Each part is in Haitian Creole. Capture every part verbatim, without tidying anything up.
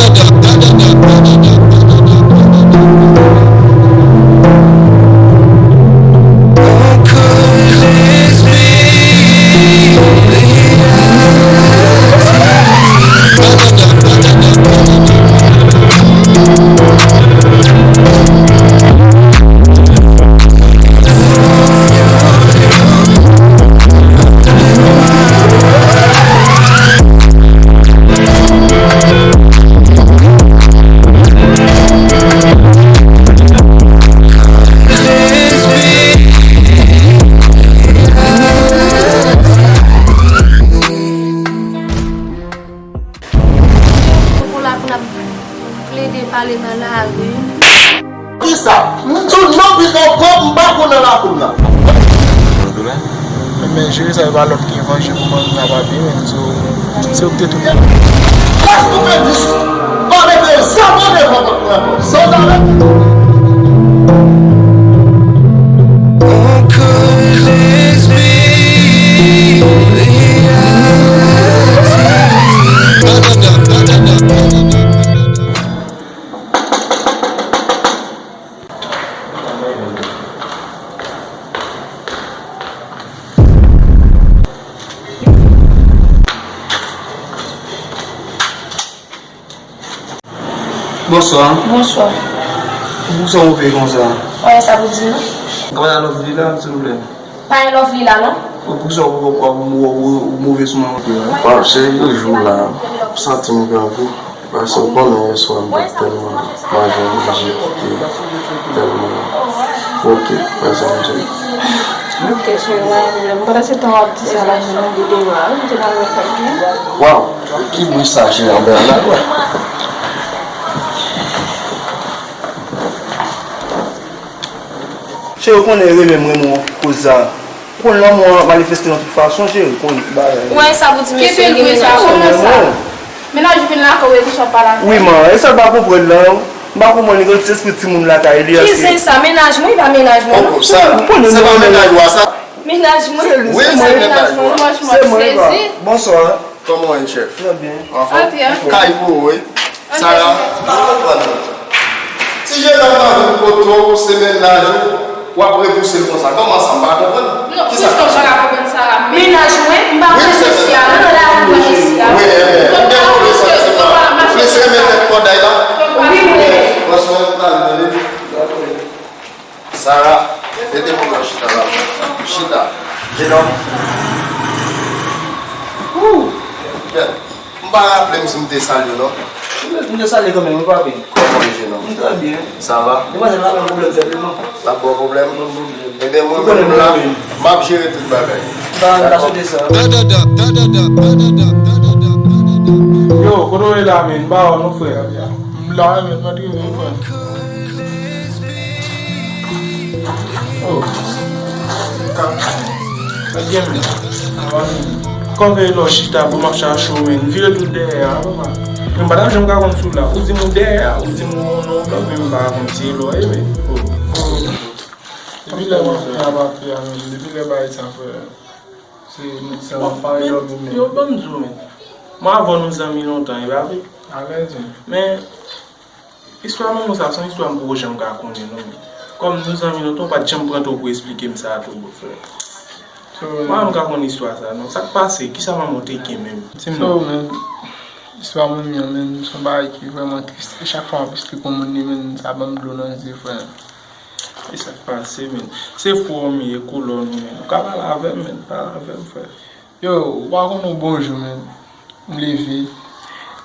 Pou la pou n ap plede pale nan lari. Kisa? M di w non, pito w pran m pa pou nan lakou m nan. Men jere sa yo pa lòt ke vanje pou manmi a papi, men so, se ou ki te tou. Klas pou fè dis, pa mete zam nan devan pòt mwen ankò. Sanzave. Bonswa. Bonswa. Poukisa w move konsa? Pa gen sa pou di non. Mwen al ofri la, silvouplè. Pa gen lòf li la non. Poukisa w, w, w, w move sou mwen? Paske yon jou la, m santi m grangou. Paske w konnen yèswa m te tèlman manje, manje ki te tèlman foke, pa egzanp, m te. Ok, cheri, pa gen pwoblèm. Pandan se tan w ap di sa la, m nan videyo a, wi, m te nan wè kòb li. Waw, ki bri sa, cheri, anba la, wè. Cheri, ou konnen renmen m renmen w koz sa. Ou konn lanmou an ap manifeste nan tout fason, cheri, ou konn bagay. Ou wè sa pou di mesye li gen mennaj. Kòman sa? Mennaj ou vin lakay ou epi w ap pale avè l? Wi, man, e sa l pa konprann lan. M pa konprann li gen ti espri timoun lakay li a. Ki zen sa? Mennaj mwen, li pa mennaj mwen non. Ou konnen se pa mennaj ou a sa? Mennaj mwen? Wi, se mennaj ou a. Franchman, m sezi. Bonswa. Kòman w ye, chèf? Trè byen. Anfòm? Kay pou ou, wi. Sara, m pa konprann non. Ti jenòm nan vin kote w, se mennaj ou, w ap repouse l konsa. Kòman sa? M pa konprann. Non, kisa k pase? Mennaj mwen, m pa konn mesye a, non, nan lari m konn mesye a. Wi, ebyen, ou gen move santiman. Ou plis renmen nèg kòday la? Wi, wi. Franchman, m pa renmen li. Sara, mete pou mwen chita la. Chita. Jenòm. Ou! Bèl. M pa raple m si m te salye w non. M te salye kanmenm, wi, papi. Kòman w ye, jenòm? M trè byen. Sa va? Demwazèl la ban m pwoblèm sèlman. L ap ba w pwoblèm? Ban m pwoblèm. Ebyen, mwen menm la, m ap jere tout bagay. M pa, m pa swete sa. Yo, kote w ye la, men? M pa wè w non, frè. M la, men, m pa t rive, frè. Oh. Ka, ka gen men. Kòve lò chita pou m ap chache w, men. M vire tout dèyè a, papa. Men m pa t ap janm ka konn si w la. Ou di m ou dèyè a, ou di m ou nan yon blòk, men m pa konn si e lò e, men. Oh. Depi lè m ap fè a, m ap fè a, men. Depi lè bagay sa, frè. Se, se yon parèy lòt ou menm. Yo, ban m di w, men. Mwen avè w nou zanmi lontan, e pa vre? Alèz, wi. Men, istwa manman sa, se yon istwa m poko janm ka konnen, non, men. Kòm nou zanmi lontan, ou pa t janm pran tan w pou esplike m sa a tou, frè. Mwen, m ka konn istwa sa, non. Sa k pase? Kisa manman w te gen menm? Di m non. So, men, istwa manmi an, men, se yon bagay ki vrèman tris. E chak fwa m ap esplike yon moun li, men, sa ban m dlo nan zye, frè. E sa k pase, men? Se frè w m ye, kolòn ou, men. Ou ka pale avè m, men. Pale avè m, frè. Yo, ou pa konn yon bon jou, men. M leve.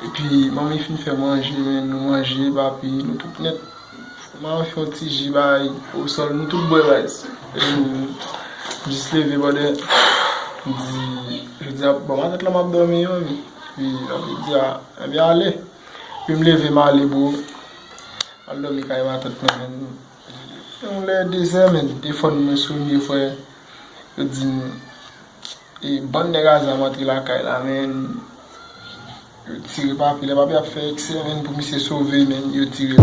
Epi, manmi fin fè manje, men. Nou manje, papi, nou tout nèt. Manmi fè yon ti ji bay, osòl, nou tout bwè, baz. Epi, m jis leve, brother. M di, jodi a, bon, matant lan m ap dòmi, wi, men. Epi, papi di, a, ebyen, ale. Epi, m leve, m ale, bro. M al dòmi kay matant lan, men. Yon lè dezè, men, telefòn mwen sone, frè. Yo di m, e, bann nèg a zam antre lakay la, men. Yo tire papi, lè papi ap fè eksè, men, pou misye sove, men, yo tire l.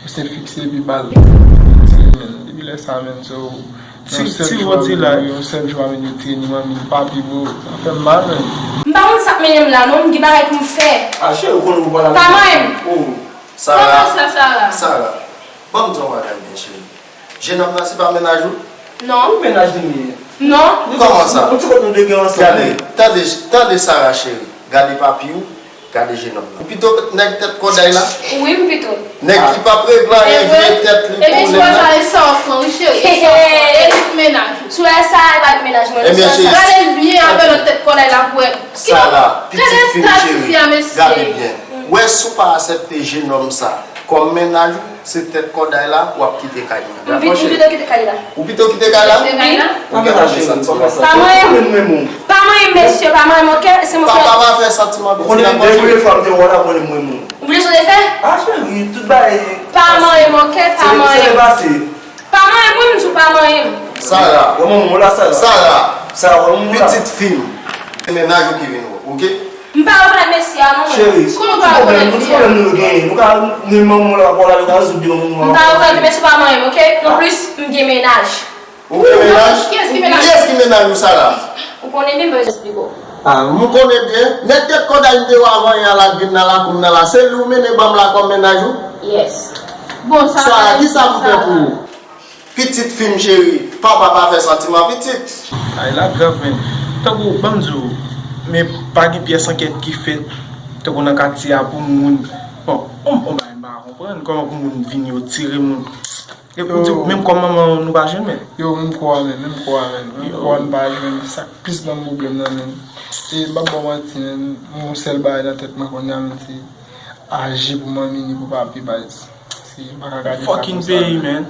Yo se fikse epi bal. Yo tire, men. Depi lè sa, men, so, Ti, ti Rodi la. Yon sèl jou a menm yo tire ni manmi, papi, bro. Sa fè m mal, menm. M pa konn sa k mennen m la, non. M gen bagay pou m fè. Ah, cheri, ou konnen ou pral. Pa manyen m. Oh, Sara. Kòman sa, Sara? Sara, ban m di yon bagay byen, cheri. Jenòm nan, se pa mennaj ou? Non. Ou mennaj li ye? Non. Kòman sa? Yon ti kote nou te gen ansanm. Gade, tande, tande Sara, cheri. Gade papi w. Gade jenòm nan. Ou pito nèg tèt kòday la? Wi, m pito. Nèg ki p ap regle anyen, vye tèt li pou nèg la. Ebyen, si w wè sa, e sa w ap pran, wi, cheri. E sa w ap pran. E li k mennaj ou. Si w wè sa, e pa t mennaj mwen. Ebyen, cheri. Gade l byen avè lòt tèt kòday la pou wè. Sara, pitit fi m cheri, gade byen. Wè, si w pa aksepte jenòm sa kòm mennaj ou, se tèt kòday la w ap kite kay mwen. Dakò, cheri? M pito kite kay la. Ou pito kite kay la? Kite kay la. Ou gen anvi sa, ti bòs. Pa manyen m. Pa manyen m, mesye, pa manyen m, oke? Se mwen ki... Papa pa fè santiman pitit la, dakò, cheri? Ou konnen, dènye fwa m te wè w la, konnen mwen menm. Ou bliye sa w te fè? Ah, cheri, tout bagay. Pa manyen m, oke? Pa manyen m. Se, se pase. Pa manyen m, wi, m di w pa manyen m. Sara. Wè manman w la, Sara. Sara. Sara, wè manman w la. Pitit fi m. Se mennaj ou ki vin wè, oke? M pa rekonèt mesye a, non. Cheri, kòman w pa rekonèt li a? Ki pwoblèm nou genyen? Nou ka, nou manman w la, pa w la, nou ka rezoud li, manman w la. M pa rekonèt mesye pa manyen m, oke? Anplis, m gen mennaj. Ou gen mennaj? Kiyès ki mennaj? Kiyès ki mennaj ou, Sara? Ou konnen byen, m pa bezwen eksplike w. Ah, m konnen byen. Nèg tèt kòday m te wè avan yè a la k vin nan lakou m nan la, se li w mennen ban m la kòm mennaj ou? Yes. Bon, Sara, kisa m fè pou ou? Pitit fi m cheri, papa pa fè santiman pitit. Ay la grav, men. Tankou, ban m di w, men pa gen pyès ankèt ki fèt, tankou nan katye a pou moun. Bon, on, on bagay m pa konprann, kòman pou moun vin yo tire moun. E pou di w, menm kòm manman w, nou pa jwenn, men. Yo, menm kò a, men, menm kò a, men. Menm kò a, nou pa jwenn. Sa k plis ban m pwoblèm nan, men. E, m p ap ba w manti, men. Yon sèl bagay nan tèt mwen kounye a, men, se aji pou manmi ni pou papi, baz. Se, m pa ka gade sa konsa, men. Fucking peyi, men.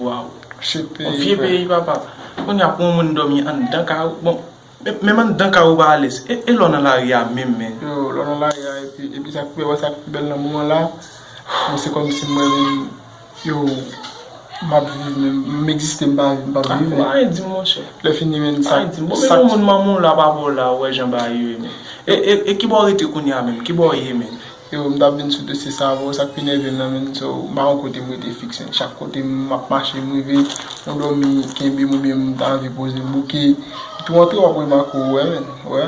Waw. Shit, peyi, frè. Yon vye peyi, papa. Kounye a, pou yon moun dòmi anndan kay ou, bon, men, menm anndan kay ou pa alèz. E, e lè w nan lari a menm, men. Yo, lè w nan lari a, epi, epi sa k pi, wè sa k pi bèl nan moman la, bon, se kòmsi mwen menm, yo, m ap viv, men m egziste, m pa viv, m p ap viv, men. Pa anyen di m, monchè. Lè fini, men, sa, pa anyen di m. Bon, men sa yon moun manman w la pa pou w la, ou wè jan bagay yo ye, men. E, e, e ki bò w rete kounye a menm? Ki bò w ye, men? Yo, m t ap vin sou dosye sa avè w, sa k pi nève m nan, menn, so, m pa gon kote m rete fiks, menn. Chak kote m ap mache, m rive, m dòmi, kenbe m, oubyen m ta anvi poze m bouke. Epi w antre, w ap remake w wè, menn. Wè,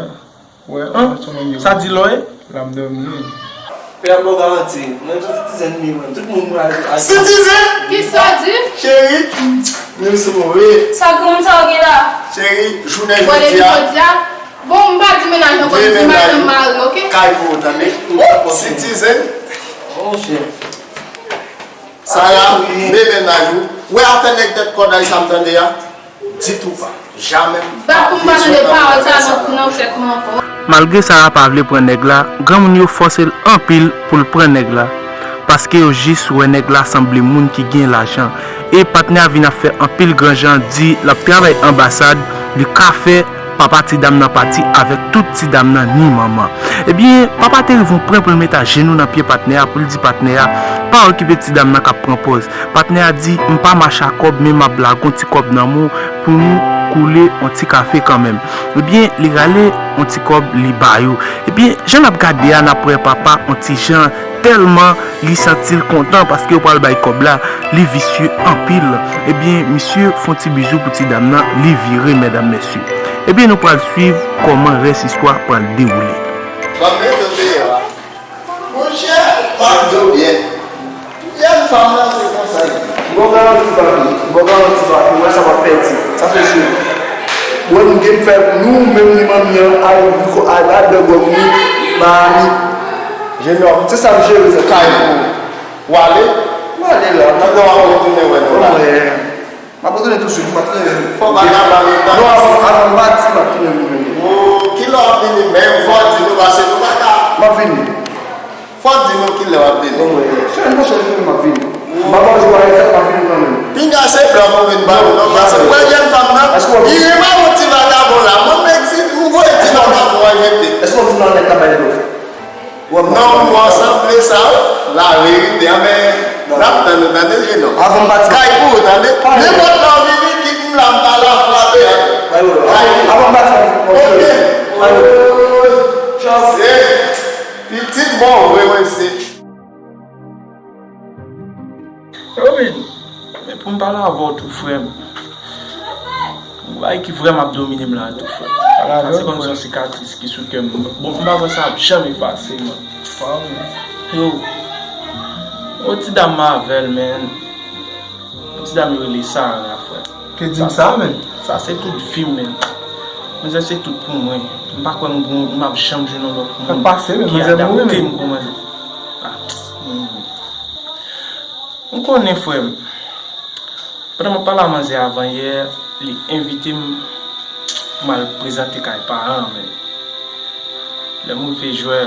wè, an, sa di lò ye? La m dòmi, menn. Pè a ba w garanti, mwen se Citizen li, mwen, tout moun mwen al, al. Citizen? Kisa w di? Cheri, nou sou move. Sa granmoun sa yo gen la? Cheri, jounen jodi a. Bon, m pa di mennaj ankò, m di madanm mari, oke? Kay pou ou, tande? Citizen. Monchè. Sara, men mennaj ou. Wè afè nèg tèt kòday sa m tande a? Ditou pa. Jamè. Bat pou m pa tande pawòl sa nan, nan tèt mwen ankò. Malgre Sara pa vle pran nèg la, granmoun yo fòse l anpil pou l pran nèg la, paske yo jis wè nèg la sanble moun ki gen lajan. E patnè a vin ap fè anpil gran jan, di l ap travay anbasad, li ka fè papa ti dam nan pati avèk tout ti dam nan ni manman. Ebyen, papa te rive yon pwen pou l met ajenou nan pye patnè a, pou l di patnè a pa okipe ti dam nan k ap pran pòz. Patnè a di, "M pa mache a kòb, men m ap lage yon ti kòb nan men w pou nou koule yon ti kafe kanmenm." Ebyen, li rale yon ti kòb, li ba yo. Ebyen, jan n ap gade a, n ap wè papa yon ti jan tèlman li santi l kontan paske yo pral bay kòb la, li visye anpil. Ebyen, misye fè yon ti bizou pou ti dam nan, li vire, medam, mesye. Ebyen, nou pral swiv kòman rès istwa pral dewoule. Monchè, m ap di w byen. Jèn fanm nan se konsa l ye. Bon garanti papi, bon garanti papi, ou wè sa w ap pèdi. Sa se si. Bon, nou gen fè nou menm ni manmi an al, al, al bwè gwòg nou Miami. Jenòm, se sa m jere, se kay pou ou. W ale? M ale la. Kile w ap retounen wè nou la? M ap retounen touswit, m ap tounen. Fò w pa ka ba m tan. Non, avan, avan m pati, m ap tounen pou mwen. O, kilè w ap vini menm? Fò w di nou, paske nou pa ka. M ap vini. Fò w di nou kilè w ap vini. Bon, mwen, chèn, mwen chèn, m ap vini. M ap manje w a, m ap vini kanmenm. Pinga se blan pou vin ba nou, non, paske mwen jèn fanm nan, li renmen yon ti vagabon la. Mwen, m egzit, m voye ti vagabon an jete. Èske w ap vin nan nèg k ap bay lòf? Non, mwen sanble sa, wi. Laverite, anben, n ap tann ou, tande, jenòm. Avan m pati. Kay pou ou, tande. Nenpòt lè w vini, kit m la, m pa la frape a. Avan m pati. Ok. Se pitit bon, vre, mwen se. Yo vin. Men pou m pale avè w tou, frè m. Yon bagay ki vrèman ap domine m la tou, frè. Sa se kòm se yon sikatris ki sou kè m. Bon, m pa kwè sa ap janm efase, man. Yo, yon ti dam m avè l, men. Yon ti dam yo rele Sara, frè. Ke di m sa, men. Sa se tout vi m, men. Manzè se tout pou mwen. M pa kwè m gon, m ap janm jwenn yon lòt moun ki adapte m kon manzè. Ah, m konnen, frè m. Pandan m ap pale a manzè avan yè, li envite m pou m al prezante kay paran an, men lè m rive jwè,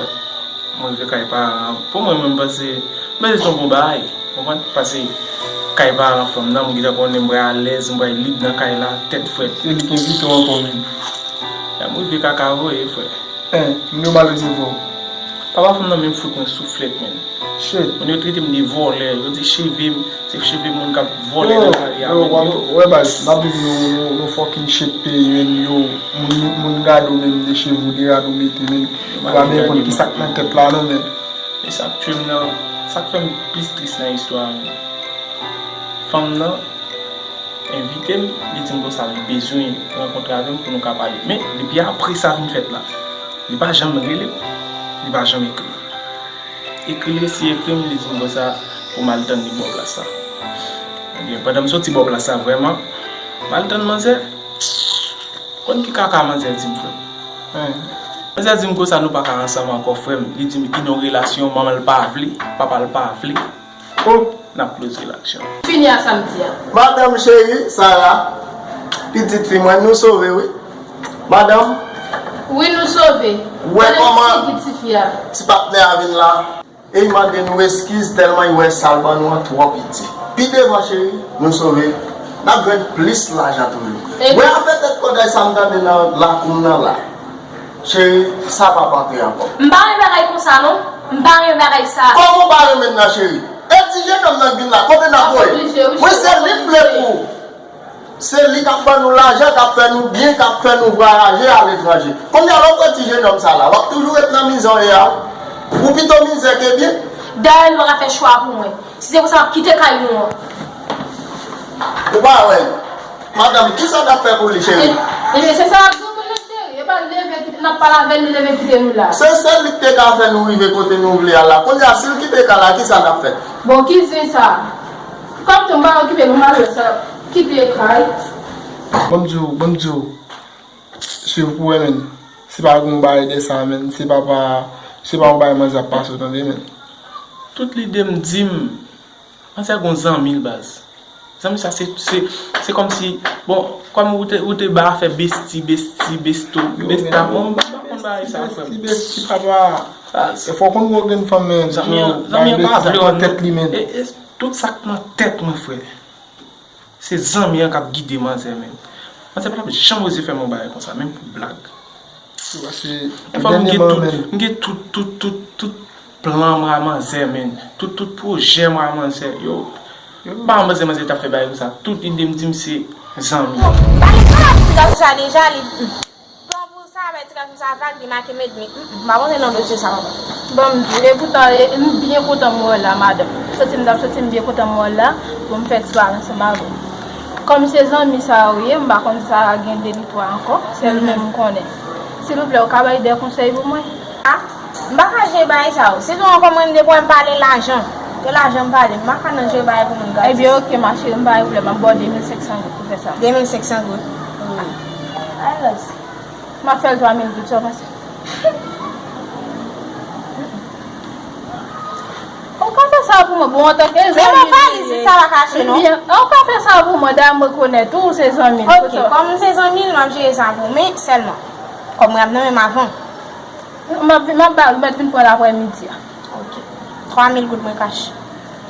m rive kay paran an, pou mwen menm, m panse, m panse se yon bon bagay, ou konprann? Paske kay paran fanm nan, m gentan konnen m pral alèz, m pral lib nan kay la, tèt frèt. E li ki envite w ankò menm. Lè m rive kaka voye, frè. Hein, moun yo mal resevwa w. Papa fanm nan menm fout mwen souflèt, men. Shit. Moun yo trete m de vòlè, yo di cheve m, se cheve moun k ap vòlè nan lari a, men yo. Wè baz, n ap viv nou, nou, nou fucking shit peyi, men yo, moun, moun gade w menm de cheve w de rad ou mete, men yo pa menm konn ki sa k nan tèt la non, men. E sa k tye m nan, sa k fè m plis tris nan istwa a, men. Fanm nan, envite m, li di m konsa li bezwen rankontre avè m pou nou ka pale. Men, depi apre sa vin fèt la, li pa janm rele m, li pa janm ekri m. Ekri l resi ekri m, li di m konsa pou m al tann li bò plas la. Ebyen, pandan m soti bò plas la vrèman, m al tann manzè. Konn ki kaka manzè di m, frè m? Manzè di m konsa nou pa ka ansanm ankò, frè m. Li di m ki nan yon relasyon, manman l pa vle, papa l pa vle. Oh! N ap kloze laksyon. Fini a sa m di a. Madanm cheri, Sara, pitit fi mwen, nou sove, wi. Madanm. Wi, nou sove. Wè kòman ti patnè a vin la. E l mande nou eskiz tèlman l wè sa l ban nou an twò piti. Pi devan, cheri, nou sove. N ap jwenn plis lajan toujou. Wè afè tèt kòday sa m tande nan lakou m nan la. Cheri, sa p ap antre ankò. M pa renmen bagay konsa non. M pa renmen bagay sa. Kòman w pa renmen l nan, cheri? E ti jenòm nan k vin la, kote n ap voye? Wi, se li m vle pou ou. Se li k ap ban nou lajan, k ap fè nou byen, k ap fè nou vwayaje aletranje. Kounye a, lè w pran ti jenòm sa la, w ap toujou ret nan mizè w ye a. Ou pito mizè ke byen. Dayè, nou pa ka fè chwa pou mwen. Si se konsa, m ap kite kay nou an. Ou pa wè l. Madanm, kisa n ap fè pou li, cheri? Ebyen, se sa m ap di w, mwen, cheri. E pa leve kite, n ap pale avè l, li leve kite nou la. Se sèl li k te ka fè nou rive kote nou vle al la. Kounye a, si l kite kay la, kisa n ap fè? Bon, ki zen sa? Kòm tou, m pa okipe nou, malè sa. Kite kay. Ban m di w, ban m di w. Swiv pou wè, menn. Se pa gon bagay de sa, menn. Se pa, pa, se pa yon bagay manzè ap pase w, tande, menn. Tout lide m di m, manzè gon zanmi l, baz. Zanmi sa, se, se, se kòmsi, bon, kòm ou te, ou te ba afè besti, besti, besto, besta, bon, m pa konn bagay sa, frè m. Besti, besti, papa. E fò w konn gwo grenn fanm, menn. Zanmi an, zanmi an pa vle w non. Tèt li, menn. E, e, tout sa k nan tèt mwen, frè. Se zanmi an k ap gide manzè, menn. Manzè pa t ap janm oze fè m yon bagay konsa, menm pou blag. Paske, e fò m gen tout, m gen tout, tout, tout, tout plan mwen a manzè, menn. Tout, tout pwojè mwen a manzè. Yo, pa manzè, manzè t ap fè bagay konsa. Tout ide m di m se zanmi. Pale sa la, ti gason sa deja, li. Plan pou sa, avè ti gason sa vag, li make medmi. M pa konn non dosye sa papa. Bon, m di, e poutan, e, m byen kontan m wè w la, madanm. Soti m t ap soti, m byen kontan m wè w la, pou m fè ti pale ansanm avè w. Kòm se zanmi sa ou ye, m pa konn si sa gen de li twa ankò, sèl mwen m konnen. Silvouplè, ou ka bay de konsèy pou mwen? Ah, m pa ka jere bagay sa yo. Sitou ankò mwen, m de pwen m pale lajan. De lajan m pale, m pa ka nan jere bagay pou moun gratis. Ebyen, oke, ma chérie, m pa gen pwoblèm, m ap ba w de mil senk san goud pou fè sa. De mil senk san goud? Wi. Alòs. M ap fè l twa mil goud, sa w panse? Ou ka fè sa pou mwen, bon, antanke zanmi. Men mwen pa li di sa pa kache, non. Ou ka fè sa pou mwen, dayè m rekonèt ou, ou se zanmi l. Oke, kòm m se zanmi l, m ap jere sa pou ou, men sèlman, kòb mwen ap nan men m avan. M ap vin, m ap ba, mèt vin pran l aprè midi a. Oke. Twa mil goud mwen kach.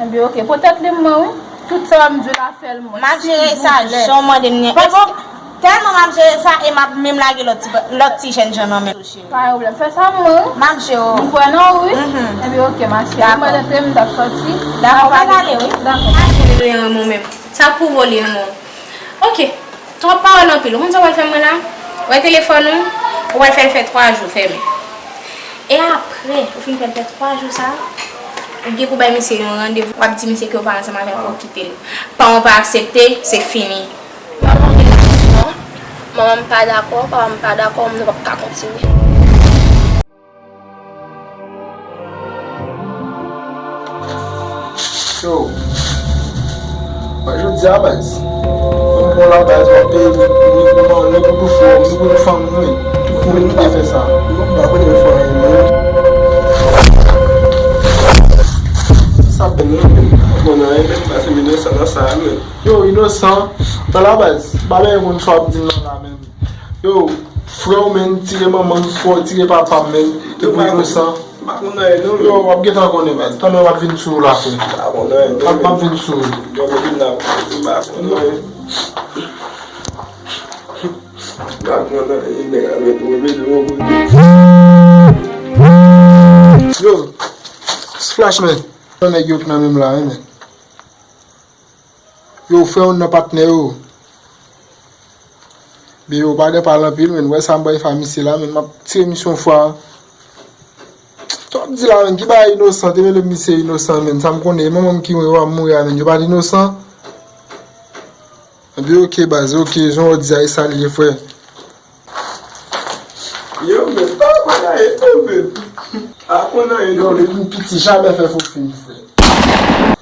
Ebyen, oke. Poutèt li mwen, wi. Tout sa w ap di la, fè l mwen. M ap jere sa, jan w mande m nan. Bon, bon. Tèlman m ap jere sa, e m ap menm lage lòt ti, lòt ti jènjan nan men. Pa gen pwoblèm. Fè sa pou mwen, wi. M ap jere w. M kwè nan ou, wi. Ebyen, oke, ma chérie. Dakò. Mwen rete, m t ap soti. Dakò, pa gade, wi. Dakò. M ap jere w, mwen menm. Sa pou vole, mwen. Oke. Twòp pawòl anpil. Ou konn sa w pral fè mwen la? Ou wè telefòn ou? Ou pral fè l fè twa jou fèmen. E apre, ou fin fè l fè twa jou sa, ou gen pou bay misye yon randevou. W ap di misye ke w pa ansanm avè l, pou w kite l. Paran w pa aksepte, se fini. W ap antre nan sò. Manman m pa dakò, papa m pa dakò, nou p ap ka kontinye. Yo, pa jodi a baz. Mwen bon la baz, w ap peye ni pou manman, ni pou bouch ou, ni pou fanmi ou, men. Ou menm ki te fè sa. Mwen pa konnen fè anyen, men. Sa bèl non, men. Bon, nan, men, pase inosan nan sa, men. Yo, inosan. Nan la baz, pa bèl moun sa w ap di nan la, men. Yo, frè w, men, tire manman m, frè w, tire papa m, men. Yo, pou inosan. M pa konn anyen non. Yo, w ap gentan konnen baz. Tanmen w ap vin sou la frè. M pa konn anyen non. M ap vin sou. Yo, men vin la. M pa konn anyen. M pa konn anyen, nèg ap ret revele yon kote. Yo, splash men. Yon nèg yo k nan menm la, wi, men. Yo, frè yon nan patnè yo. Men yo pa gen pale anpil, men wè sa m bay fa misye la, men m ap tire misye yon fwa. Sa w ap di la, men, ki bagay inosan, te rele misye inosan, men, sa m konnen, e manman m ki mwen, yo ap mouri a, men, yo pa t inosan. Epi, ok, baz, ok, jan w di a, e sa l ye, frè. Yo, men, pa konn anyen tou, men. Pa konn anyen non. Yo, depi m piti, jamè fè fo fim, frè.